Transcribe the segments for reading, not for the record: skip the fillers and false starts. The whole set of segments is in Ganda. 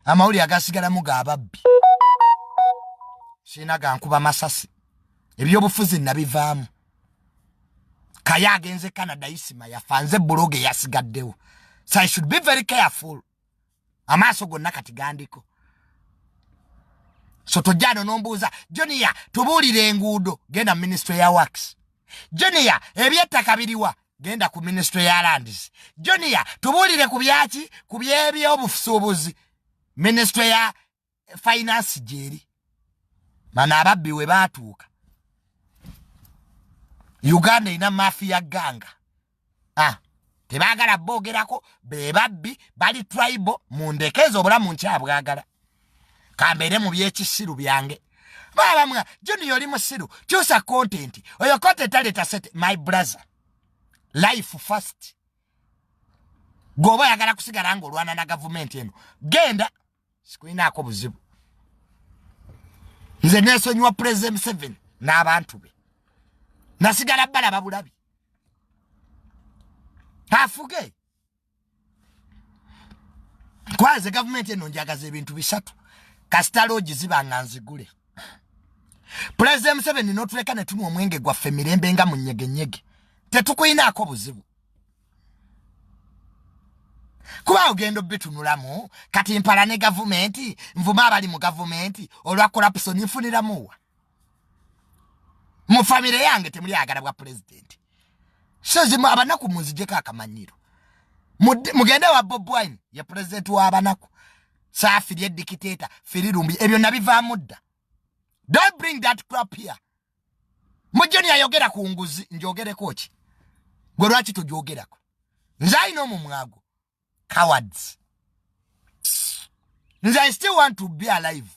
Amawulire agasigalamu g'ababbi. Sirina gankuba masasi. Ebyobufuzi nabivaamu. Kaya agenze Canada, Isima yafa, nze blog yasigaddewo. So I should be very careful. Amaaso gonna kati gandiko. So tojjano n'ombuuza, "Junior, tubuulire enguudo." Genda mu Ministry ya Works. "Junior, ebyettaka biriwa?" Genda ku Ministry ya Lands. "Junior, tubuulire ku byaki, ku byebyobusuubuzi." Ministry ya Finance gyeri. Bano ababbi we baatuuka, Uganda erina mafia gang. Ah, tebaagala boogerako, be babbi, bali tribal. Mundekeze, obulamu nkyabwagala, kambeere mu byekisiru byange. Babamwa, "Junior, oli musiru, kyusa content, oyo content aleeta sente." My brother, life first. Gweoba oyagala kusigala nga olwana na gavumenti eno, genda, sikulinaako buzibu. Nze nesonyiwa President Museveni n'abantu be, nasigala balaba bulabi afuge. Kwanze gavumenti eno njagaza ebintu bisatu: kasita lodge ziba nga nzigule, Pulezidenti Museveni n'otuleka ne tunywa omwenge gwaffe mirembe nga mu nyegenyege, tetukuyinaako buzibu. Kuba ogenda obitunulamu kati, mpala ne gavumenti, nvuma abali mu gavumenti olwa corruption, nfuniramuwa? Mu famire yange temuli agala bwa pulezidenti. So zimu abanaku munzijeko akamanyiro. Mugende wa Bob Wine, ye pulezidenti w'abanaku. Saafiri edikiteeta firirumbi, ebyo nabivaamu dda. Don't bring that crap here. Mujjoni ayogera ku nguzi, njogereko ki? Gwe lwaki togyogerako? Nze alina omumwago. Cowards. Nze I still want to be alive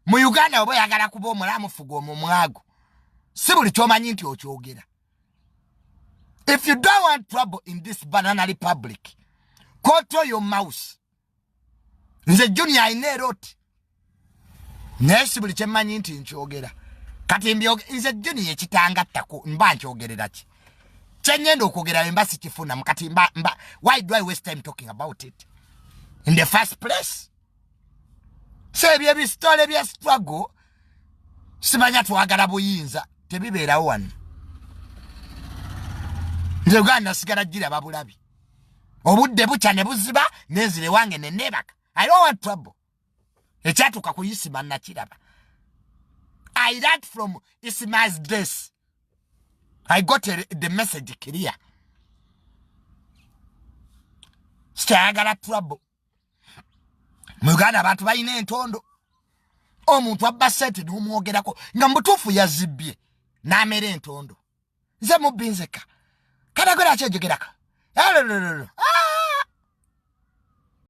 mu Uganda. Oba oyagala kuba omulamu, fuga omumwago. Si buli kyomanyi nti okyogera. If you don't want trouble in this banana republic, control your mouth. Nze Junior alina eroti, naye si buli kyemmanyi nti nkyogera. Kati nze Junior ekitangattako mba nkyogerera ki? Kyenyenda okwogera mba sikifunamu. Kati mba why do I waste time talking about it in the first place? So ebyo ebisitole bya struggle, simanya twagala buyinza, tebibeerawo wano. Nze Uganda nasigala giraba bulabi. Obudde bukya ne buziba, nenzire wange neneebaka. I don't want trouble. Ekyatuuka ku Isima nakiraba. I learned from Isima's death. I got the message clear. Sikyayagala trouble mu Uganda. Abantu balina entondo. Omuntu abba sente n'omwogerako nga mubutuufu yazibbye, n'amera entondo. Nze mubbi nzeka? Kadagwera akyejogerako.